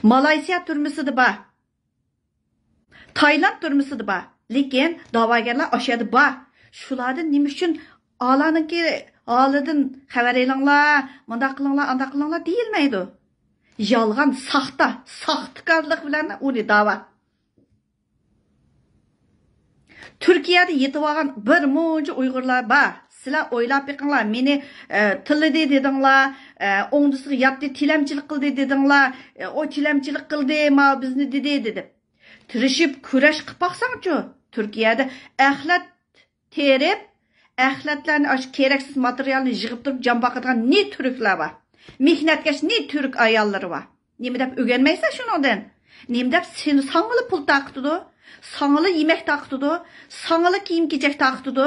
مالايسىيا تۈرمىسىدە بار. تايلاند تۈرمىسىدە بار. لېكىن داۋاگەرلەر ئاشۇ يەردە بار. شۇلاردىن نېمە ئۈچۈن ئالانىڭكى ھالىدىن خەۋەر ئېلىڭلار، مۇنداق قىلىڭلار، ئانداق قىلىڭلار دېيىلمەيدۇ. يالغان، ساختا، ساختىكارلىق بىلەن ئۇنى داۋا. تۈركىيەدە يېتىۋالغان بىر مۇنچە ئۇيغۇرلار بار. سىلەر ئويلاپ بېقىڭلار، مېنى، ئە، تىللىدى دېدىڭلار، ئە، ئوڭدىسىغا ياتتى، تىلەمچىلىك قىلدى دېدىڭلار، ئە، ئۇ تىلەمچىلىك قىلدى، ما بىزنى دېدى، دېدى. تىرىشىپ كۈرەش قىلىپ باقساڭچۇ، تۈركىيەدە ئەخلەت تېرىپ، ئەخلەتلەرنى، ئاشۇ كېرەكسىز ماتېرىيالنى يىغىپ تۇرۇپ جان باقىدىغان نى تۈركلەر بار. مېھنەتكەش نى تۈرك ئاياللىرى بار. نېمە دەپ ئۆگەنمەيسەن شۇنىڭدىن؟ نېمە دەپ سېنى، ساڭىلا پۇل تارقىتىدۇ، ساڭىلا يېمەك تارقىتىدۇ، ساڭىلا كىيىم-كېچەك تارقىتىدۇ.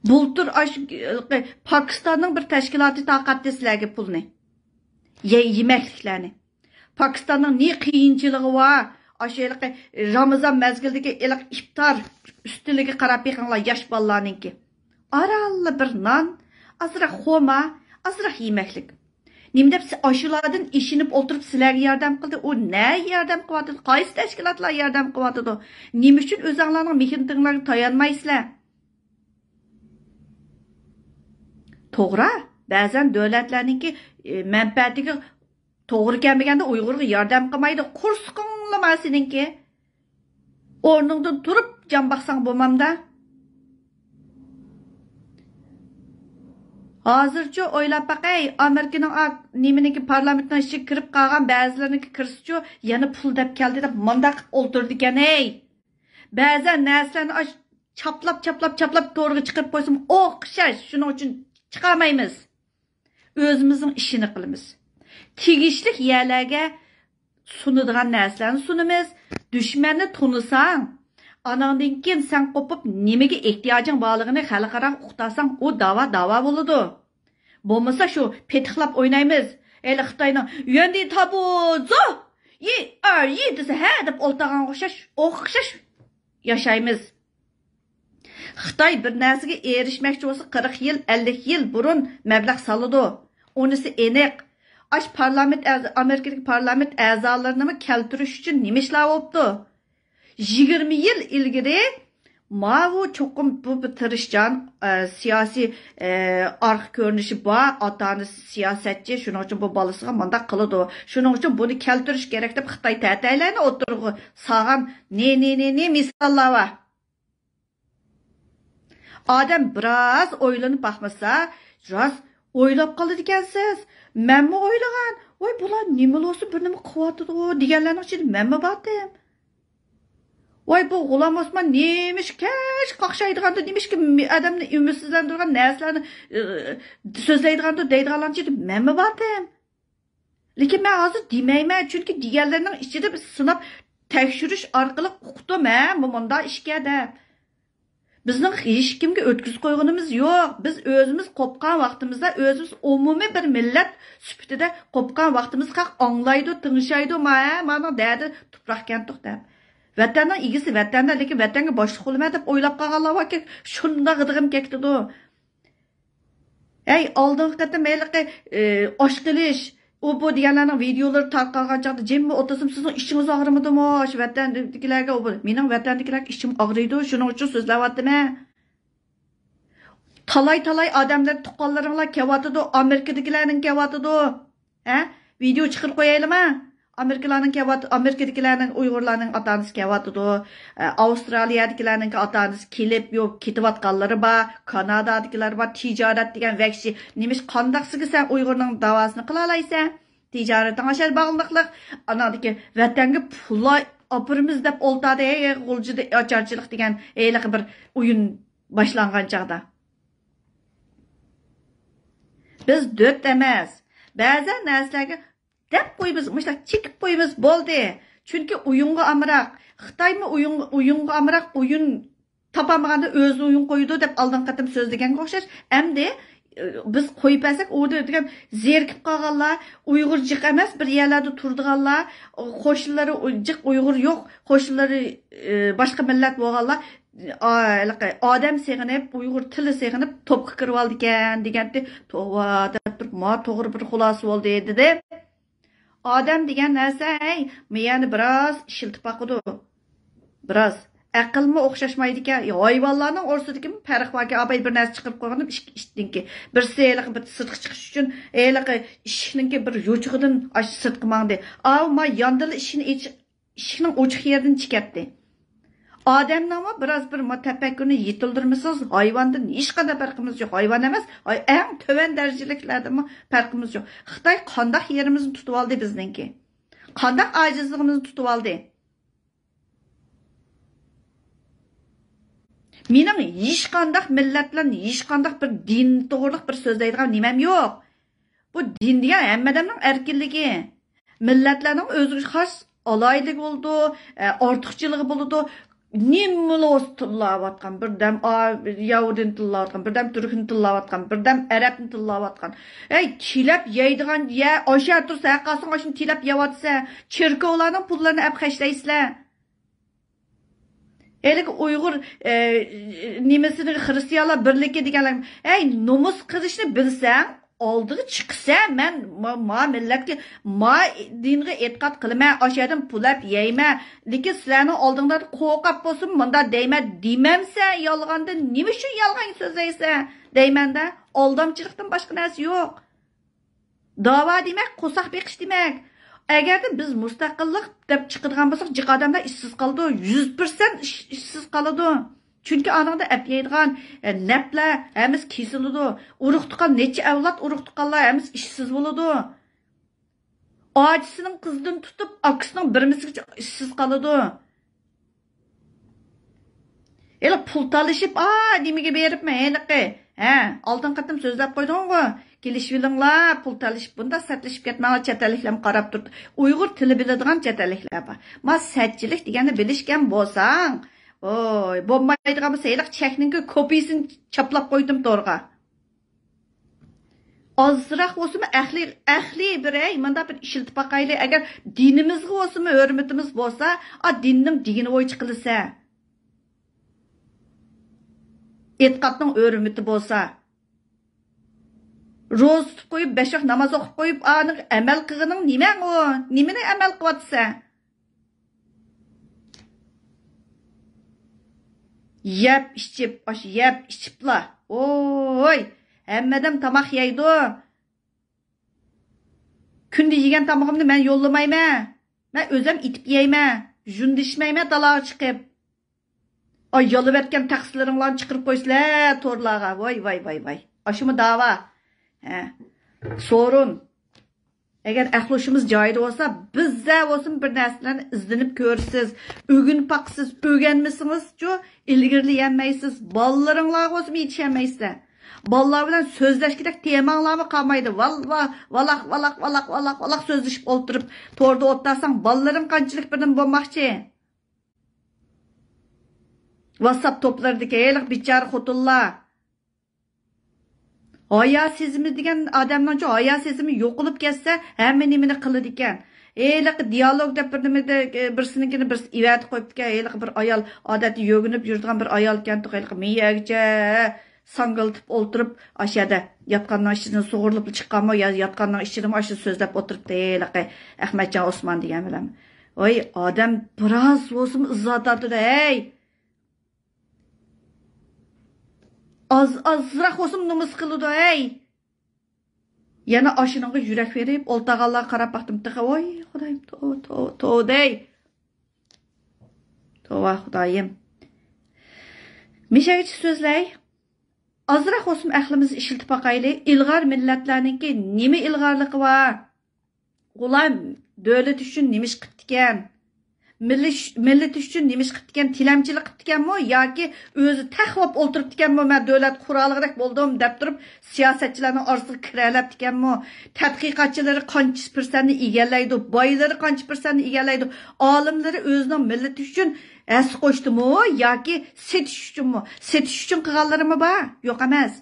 بۇلتۇر ئاشۇ پاكىستاننىڭ بىر تەشكىلاتى تارقاتتى سىلەرگە پۇلنى. يە-، يېمەكلىكلەرنى. پاكىستاننىڭ نى قىيىنچىلىقى بار. ئاشۇ ھېلىقى رامىزان مەزگىلىدىكى ھېلىقى ئىپتار ئۈستىلىگە قاراپ بېقىڭلار، ياش بالىلارنىڭكى. ئارانلا بىر نان، ئازراق خورما، ئازراق يېمەكلىك. نېمە دەپ سى-، ئاشۇلاردىن ئېشىنىپ ئولتۇرۇپ سىلەرگە ياردەم قىلدى؟ ئۇ نە ياردەم قىلىۋاتىدۇ؟ قايسى تەشكىلاتلار ياردەم قىلىۋاتىدۇ؟ نېمە ئۈچۈن ئۆزەڭلارنىڭ مېھنىتىڭلارغا تايانمايسىلەر؟ توغرا، بەزەن دۆلەتلەرنىڭكى، ئى، مەنپەئەتىگە توغرا كەلمىگەندە ئۇيغۇرغا ياردەم قىلمايدۇ. قورسىقىڭلىما سېنىڭكى. ئورنۇڭدىن تۇرۇپ جان باقساڭ بولمامدا؟ ھازىرچۇ ئويلاپ باقاي، ئامېرىكىنىڭ ئا-، نېمىنىڭكى پارلامېنتنىڭ ئىچىگە كىرىپ قالغان بەزىلىرىنىڭكى كىرسىچۇ، يەنە پۇل دەپ كەلدى دەپ مانداق قىلىپ ئولتۇرىدىكەن ھەي. بەزەن نەرسىلەرنى ئاش-، چاپلاپ، چاپلاپ، چاپلاپ تورغا چىقىرىپ قويسىمۇ ئوخشاش، شۇنىڭ ئۈچۈن چىقارمايمىز. ئۆزىمىزنىڭ ئىشىنى قىلىمىز. تېگىشلىك يەرلەرگە سۇنىدىغان نەرسىلەرنى سۇنىمىز. دۈشمەننى تونۇساڭ، ئاناڭدىن كېيىن سەن قوپۇپ نېمىگە ئېھتىياجىڭ بارلىقىنى خەلقئاراغا ئۇقتۇرساڭ، ئۇ داۋا داۋا بولىدۇ. بولمىسا شۇ پېتىقلاپ ئوينايمىز. ھېلى خىتاينىڭ يۈەندى تابۇزۇ، يى ئەر يى دېسە ھە دەپ ئولتۇرغانغا ئوخشاش، ئوخشاش ياشايمىز. خىتاي بىر نەرسىگە ئېرىشمەكچى بولسا، قىرىق يىل، ئەللىك يىل بۇرۇن مەبلەغ سالىدۇ. ئۇنىسى ئېنىق. ئاش پارلامېنت ئەز-، ئامېرىكىدىكى پارلامېنت ئەزالىرىنىمۇ كەلتۈرۈش ئۈچۈن نېمە ئىشلار بوپتۇ؟ يىگىرمە يىل ئىلگىرى ماۋۇ چوقۇم بۇ بىر تىرىشچان، ئە، سىياسىي، ئە، ئارقا كۆرۈنۈشى بار، ئاتا-ئانىسى سىياسەتچى، شۇنىڭ ئۈچۈن بۇ بالىسىغا مۇنداق قىلىدۇ. شۇنىڭ ئۈچۈن بۇنى كەلتۈرۈش كېرەك دەپ خىتاي تەتەيلەرنى ئوتتۇرىغا سالغان نى، نى، نى، نى مىساللار بار. ئادەم بىراز ئويلىنىپ باقمىسا، راست ئويلاپ قالىدىكەنسىز. مەنمۇ ئويلىغان، ۋاي، بۇلار نېمىلا بولسا بىر نېمە قىلىۋاتىدىغۇ دېگەنلەرنىڭ ئىچىدە مەنمۇ بارتىم. ۋاي، بۇ غۇلام ئوسمان نېمىشقا كەچ قاقشايدىغاندۇ، نېمىشقا مى-، ئادەمنى ئۈمىدسىزلەندۈرىدىغان نەرسىلەرنى، ئى، سۆزلەيدىغاندۇ دەيدىغانلارنىڭ ئىچىدە مەنمۇ بارتىم. لېكىن مەن ھازىر دېمەيمەن، چۈنكى دېگەنلەرنىڭ ئىچىدە بىز سىناپ تەكشۈرۈش ئارقىلىق ئۇقتۇم، ھە، بۇ مۇنداق ئىشكەن دەپ. بىزنىڭ ھېچكىمگە ئۆتكۈزۈپ قويغىنىمىز يوق. بىز ئۆزىمىز قوپقان ۋاقتىمىزدا، ئۆزىمىز ئومۇمىي بىر مىللەت سۈپىتىدە قوپقان ۋاقتىمىزدا خەق ئاڭلايدۇ، تىڭشايدۇ، ما، ھە، مانىڭ دەردى تۇپراق كەنتۇق دەپ. ۋەتەننىڭ ئىگىسى ۋەتەندە، لېكىن ۋەتەنگە باشلىق بولىمەن دەپ ئويلاپ قالغانلار باركەن، شۇنداق غىدىقىم كەتتىدۇ. ھەي، ئالدىنقى قېتىم ھېلىقى، ئى، ئاچ قېلىش، ئۇ بۇ دېگەنلەرنىڭ ۋىدىيولىرى تارقالغان چاغدا جىممۇ ئولتۇرسام، سىزنىڭ ئىچىڭىز ئاغرىمىدىمۇ؟ ئاشۇ ۋەتەندىكىلەرگە ئۇ بۇ. مېنىڭ ۋەتەندىكىلەرگە ئىچىم ئاغرىيدۇ، شۇنىڭ ئۈچۈن سۆزلەۋاتىمەن. تالاي-تالاي ئادەملەر، تۇغقانلىرىڭلار كېلىۋاتىدۇ، ئامېرىكىدىكىلەرنىڭ كېلىۋاتىدۇ. ھە؟ ۋىدىيو چىقىرىپ قويايلىما؟ ئامېرىكىلارنىڭ كېلىۋات-، ئامېرىكىدىكىلەرنىڭ، ئۇيغۇرلارنىڭ ئاتا-ئانىسى كېلىۋاتىدۇ. ئە، ئاۋسترالىيەدىكىلەرنىڭ ئاتا-ئانىسى كېلىپ، يوق، كېتىۋاتقانلىرى بار. كانادادىكىلەر بار. تىجارەت دېگەن ۋەھشىي. نېمىش، قانداقسىگە سەن ئۇيغۇرنىڭ داۋاسىنى قىلالايسەن؟ تىجارىتىڭ ئاشۇ باغلىقلىق. ئاناندىكى ۋەتەنگە پۇل ئاپىرىمىز دەپ ئولتاردى. ھەي، غۇلجىدا ئاچارچىلىق دېگەن ھېلىقى بىر ئويۇن باشلانغان چاغدا. بىز دۆت ئەمەس. بەزەن نەرسىلەرگە دەپ قويىمىز، مۇشۇنداق چېكىپ قويىمىز، بولدى. چۈنكى ئويۇنغا ئامراق. خىتايمۇ ئويۇن، ئويۇنغا ئامراق، ئويۇن تاپالمىغاندا ئۆزىنى ئويۇن قويىدۇ دەپ ئالدىنقى قېتىم سۆزلىگەنگە ئوخشاش. ئەمدى بىز قويۇپ بەرسەك، ئۇ دېگەن زېرىكىپ قالغانلار، ئۇيغۇر جىق ئەمەس، بىر يەرلەردە تۇرىدىغانلار، قوشنىلىرى جىق ئۇيغۇر يوق، قوشنىلىرى، ئى، باشقا مىللەت بولغانلار، ئا-، ھېلىقى ئادەم سېغىنىپ، ئۇيغۇر تىلى سېغىنىپ، توپقا كىرىۋالىدىكەن دېگەنتى. توۋا دەپ تۇرۇپ، ما توغرا بىر خۇلاسە بولدى، دېدى. ئادەم دېگەن نەرسە، ھەي، مىيەنى بىراز ئىشلىتىپ باقىدۇ. بىراز. ئەقىلمۇ ئوخشاشمايدىكەن. ھايۋانلارنىڭ ئورىسىدىكىمۇ پەرق باركەن. ئاباي بىر نەرسە چىقىرىپ قويغىنىم ئىش-، ئىشىكنىڭكى. بىرسى ھېلىقى بىر سىرتقا چىقىش ئۈچۈن ھېلىقى ئىشىكنىڭكى بىر يوچۇقىدىن ئاش-، سىرتقا ماڭدى. ئاۋۇ ما ياندىلا ئىشىكنى ئېچىش-، ئىشىكنىڭ ئوچۇق يېرىدىن چىكەتتى. ئادەمنىڭمۇ بىراز بىر ما تەپەككۇرنى يېتىلدۈرمىسىڭىز، ھايۋاندىن ھېچقانداق پەرقىمىز يوق. ھايۋان ئەمەس، ھاي-، ئەڭ تۆۋەن دەرىجىلىكلەردىنمۇ پەرقىمىز يوق. خىتاي قانداق يېرىمىزنى تۇتۇۋالدى بىزنىڭكى؟ قانداق ئاجىزلىقىمىزنى تۇتۇۋالدى؟ مېنىڭ ھېچقانداق مىللەت بىلەن ھېچقانداق بىر دىن توغرىلىق بىر سۆزلەيدىغان نېمەم يوق. بۇ دىن دېگەن ھەممە ئادەمنىڭ ئەركىنلىكى. مىللەتلەرنىڭ ئۆزىگە خاس ئالاھىدىلىكى بولىدۇ، ئە، ئارتۇقچىلىقى بولىدۇ. نېمىلا بولسا تىللاۋاتقان، بىردەم ئا-، يەھۇدىينى تىللاۋاتقان، بىردەم تۈركنى تىللاۋاتقان، بىردەم ئەرەبنى تىللاۋاتقان. ھەي، تىلەپ يەيدىغان يە، ئاشۇ يەردە تۇرسا ھەققاسىڭ ئاشۇنى تىلەپ يەۋاتىسەن. چېركاۋلارنىڭ پۇللىرىنى ئەپ خەجلەيسىلەر. ھېلىقى ئۇيغۇر، ئە، نېمىسىنى خىرىستىيانلار بىرلىكى دېگەنلەر، ھەي، نومۇس قىلىشنى بىلسەڭ، ئالدىغا چىقىسەن، مەن ما، ما مىللەتكە، ما دىنغا ئېتىقاد قىلىمەن، ئاشۇ يەردىن پۇل ئەپ يەيمەن، لېكىن سىلەرنىڭ ئالدىڭلاردا قورقاپ بولسۇن، مۇنداق دەيمەن دېمەمسەن، يالغاندىن نېمە ئۈچۈن يالغان سۆزلەيسەن دەيمەندە، ئالدامچىلىقتىن باشقا نەرسە يوق. داۋا دېمەك، قورساق بېقىش دېمەك. ئەگەردە بىز مۇستەقىللىق دەپ چىقىدىغان بولساق، جىق ئادەملەر ئىشسىز قالىدۇ، يۈز پىرسەنت ئىش-، ئىشسىز قالىدۇ. چۈنكى ئانىڭدا ئەپ يەيدىغان، ئە، نەپلەر ھەممىسى كېسىلىدۇ. ئۇرۇق تۇغقان، نەچچە ئەۋلاد ئۇرۇق تۇغقانلار ھەممىسى ئىشسىز بولىدۇ. ئاچىسىنىڭ قىزىدىن تۇتۇپ، ئاكىسىنىڭ بىرمىسىگىچە ئىشسىز قالىدۇ. ھېلى پۇل تالىشىپ، ئا، نېمىگە بېرىپمۇ ھېلىقى؟ ھە، ئالدىنقى قېتىم سۆزلەپ قويدۇڭغۇ؟ كېلىشىۋېلىڭلار، پۇل تالىشىپ، بۇنداق سەتلىشىپ كەتمەڭلار، چەت ئەللىكلەرمۇ قاراپ تۇرۇپتۇ. ئۇيغۇر تىلى بىلىدىغان چەت ئەللىكلەر بار. ما سەتچىلىك دېگەننى بىلىشكەن بولساڭ، ۋوي، بولمايدىغان بولسا، ھېلىقى چەكنىڭكى كوپىيىسىنى چاپلاپ قويدۇم تورغا. ئازراق بولسىمۇ ئەقلى، ئەقلى بىرەي، مۇنداق بىر ئىشلىتىپ باقايلى. ئەگەر دىنىمىزغا بولسىمۇ ھۆرمىتىمىز بولسا، ئا، دىننىڭ دېگىنى بويىچە قىلىسە. ئېتىقادنىڭ ھۆرمىتى بولسا. روزا تۇتۇپ قويۇپ، بەش ۋاق ناماز ئوقۇپ قويۇپ، ئانىڭ ئەمەل قىلغىنىڭ نېمەڭ ئۇ؟ نېمىنى ئەمەل قىلىۋاتىسەن؟ يەپ ئىچىپ، ئاشۇ يەپ ئىچىپلا. ۋوي، ھەممە ئادەم تاماق يەيدۇ. كۈندە يېگەن تامىقىمنى مەن يوللىمايمەن. مەن ئۆزۈم ئېتىپ يەيمەن. ژۇندىشمەيمەن تالاغا چىقىپ. ئاي، يالىۋەتكەن تەقسىرلىرىڭلارنى چىقىرىپ قويسىلە تورلارغا. ۋاي، ۋاي، ۋاي، ۋاي. ئاشۇمۇ داۋا. ھە. سورۇن. ئەگەر ئەقلى ھوشىمىز جايىدا بولسا، بىزدە بولسىمۇ بىر نەرسىلەرنى ئىزدىنىپ كۆرىسىز، ئۆگىنىپ باقىسىز، ئۆگەنمىسىڭىزچۇ ئىلگىرىلىيەلمەيسىز، بالىلىرىڭلارغا بولسىمۇ يېتىشەلمەيسىلەر. بالىلار بىلەن سۆزلەشكۈدەك تېماڭلارمۇ قالمايدۇ. ۋاللا، ۋالاق، ۋالاق، ۋالاق، ۋالاق، ۋالاق سۆزلىشىپ ئولتۇرۇپ، توردا ئولتۇرساڭ، بالىلىرىڭ قانچىلىك بىردىن بولماقچى؟ ۋاتساپ توپلىرىدىكى ھېلىقى بىچارە خوتۇنلار. ھايا سېزىمى دېگەن ئادەمنىڭچۇ ھايا سېزىمى يوقىلىپ كەتسە، ھەممە نېمىنى قىلىدىكەن. ھېلىقى دىيالوگ دەپ بىر نېمىدە، بىرسىنىڭكىنى بىرسى ئىۋەتە قويۇپتىكەن. ھېلىقى بىر ئايال، ئادەتتە يۆگىنىپ يۈرىدىغان بىر ئايال ئىكەنتۇق، ھېلىقى مېيەگىچە ساڭگىلىتىپ ئولتۇرۇپ، ئاشۇ يەردە ياتقاننىڭ ئىچىدىن سۇغۇرۇلۇپلا چىققانمۇ يا ياتقاننىڭ ئىچىدىمۇ ئاشۇ سۆزلەپ ئولتۇرۇپتۇ، ھېلىقى ئەخمەتجان ئوسمان دېگەن بىلەن. ۋاي، ئادەم بىراز بولسىمۇ ئىزا تارتىدۇ، ھەي! ئاز-ئازراق بولسىمۇ نومۇس قىلىدۇ، ھەي! يەنە ئاشۇنىڭغا يۈرەك بېرىپ، ئولتۇرغانلارغا قاراپ باقتىم تېخى. ۋاي، خۇدايىم، توۋا، توۋا، توۋا دەي. توۋا، خۇدايىم. مىشەگىچە سۆزلەي. ئازراق بولسىمۇ ئەقلىمىزنى ئىشلىتىپ باقايلى. ئىلغار مىللەتلەرنىڭكى نېمە ئىلغارلىقى بار؟ ئۇلار دۆلىتى ئۈچۈن نېمە ئىش قىپتىكەن؟ مىللىش-، مىللىتى ئۈچۈن نېمە ئىش قىپتىكەن؟ تىلەمچىلىك قىپتىكەنمۇ ياكى ئۆزى تەق بولۇپ ئولتۇرۇپتىكەنمۇ، مەن دۆلەت قۇرالىدەك بولدۇم دەپ تۇرۇپ سىياسەتچىلەرنىڭ ئارىسىغا كىرەلەپتىكەنمۇ؟ تەتقىقاتچىلىرى قانچە پىرسەنتنى ئىگىلەيدۇ؟ بايلىرى قانچە پىرسەنتنى ئىگىلەيدۇ؟ ئالىملىرى ئۆزىنىڭ مىللىتى ئۈچۈن ھەسسە قوشتىمۇ ياكى سېتىش ئۈچۈنمۇ؟ سېتىش ئۈچۈن قىلغانلىرىمۇ بار؟ يوق ئەمەس.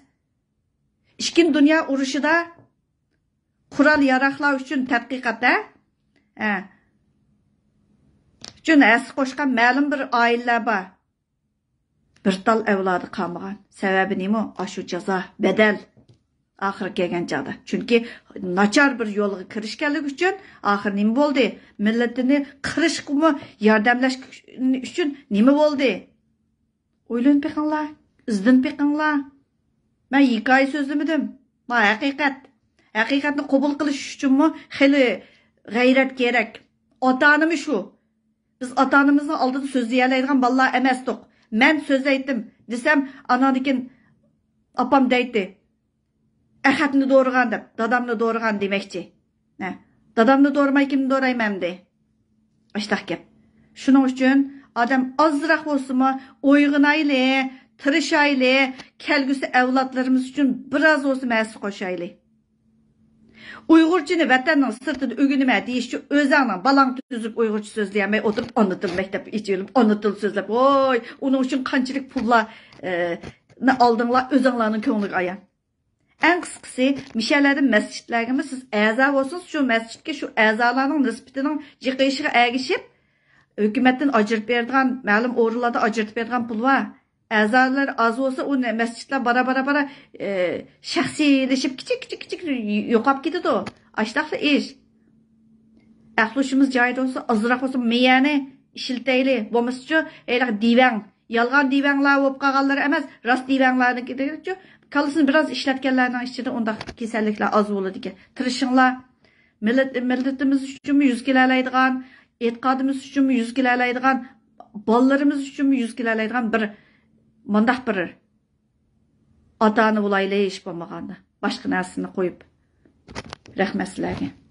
ئىككىنچى دۇنيا ئۇرۇشىدا قورال ياراغلار ئۈچۈن تەتقىقات، ھە؟ ھە. ئۈچۈن ھەسسە قوشقان مەلۇم بىر ئائىلىلەر بار. بىر تال ئەۋلادى قالمىغان. سەۋەبى نېمە؟ ئاشۇ جازا، بەدەل. ئاخىرى كەلگەن چاغدا. چۈنكى ناچار بىر يولغا كىرىشكەنلىكى ئۈچۈن ئاخىرى نېمە بولدى؟ مىللىتىنى قىرىشقىمۇ ياردەملەش ئۈچۈن نېمە بولدى؟ ئويلىنىپ بېقىڭلار، ئىزدىنىپ بېقىڭلار. مەن ھېكايە سۆزلىمىدىم. ما ھەقىقەت. ھەقىقەتنى قوبۇل قىلىش ئۈچۈنمۇ خېلى غەيرەت كېرەك. ئاتا-ئانىمۇ شۇ. بىز ئاتا-ئانىمىزنىڭ ئالدىدا سۆزلىيەلەيدىغان بالىلار ئەمەستۇق. مەن سۆزلەيتتىم دېسەم، ئاناندىن كېيىن ئاپام دەيتتى، ئەخەتنى دورىغان دەپ، دادامنى دورىغان دېمەكچى. ھە، دادامنى دورىماي كىمنى دورايمەن ئەمدى؟ ئاشتاق گەپ. شۇنىڭ ئۈچۈن ئادەم ئازراق بولسىمۇ ئويغىنايلى، تىرىشايلى، كەلگۈسى ئەۋلادلىرىمىز ئۈچۈن بىراز بولسىمۇ ھەسسە قوشايلى. ئۇيغۇرچىنى ۋەتەننىڭ سىرتىدا ئۆگىنىمەن دېيىشچە، ئۆزۈڭنىڭ بالاڭ تۈزۈپ ئۇيغۇرچە سۆزلىيەلمەي ئولتۇرۇپ، ئانا تىل مەكتەپ ئېچىۋېلىپ، ئانا تىل سۆزلەپ، ۋوي، ئۇنىڭ ئۈچۈن قانچىلىك پۇللار، ئە، نى ئالدىڭلار، ئۆزۈڭلارنىڭ كۆڭلىگە ئايان. ئەڭ قىسقىسى، مىشەلەردە مەسچىتلەرگىمۇ سىز ئەزا بولسىڭىز، شۇ مەسچىتكە شۇ ئەزالارنىڭ نىسبىتىنىڭ جىقىيىشىغا ئەگىشىپ، ھۆكۈمەتتىن ئاجرىتىپ بېرىدىغان، مەلۇم ئورۇنلاردا ئاجرىتىپ بېرىدىغان پۇل بار. ئەزالار ئاز بولسا، ئۇ نە-، مەسچىتلەر بارا، بارا، بارا، ئى، شەخسىيلىشىپ، كىچىك، كىچىك، كىچىك يوقاپ كېتىدۇ. ئاشتاقلا ئىش. ئەقلى ھوشىمىز جايىدا بولسا، ئازراق بولسا مېيەنى ئىشلىتەيلى. بولمىسىچۇ، ھېلىقى دىۋەڭ، يالغان دىۋەڭلار بولۇپ قالغانلىرى ئەمەس، راست دىۋەڭلارنىڭكىچۇ، كاللىسىنى بىراز ئىشلەتكەنلەرنىڭ ئىچىدە ئۇنداق كېسەللىكلەر ئاز بولىدىكەن. تىرىشىڭلار. مىللەت، مىللىتىمىز ئۈچۈنمۇ يۈز كېلەلەيدىغان، ئېتىقادىمىز ئۈچۈنمۇ يۈز كېلەلەيدىغان، بالىلىرىمىز ئۈچۈنمۇ يۈز كېلەلەيدىغان بىر مۇنداق بىر ئاتا-ئانا بولايلى، ھېچ بولمىغاندا. باشقا نەرسىنى قويۇپ. رەھمەت سىلەرگە.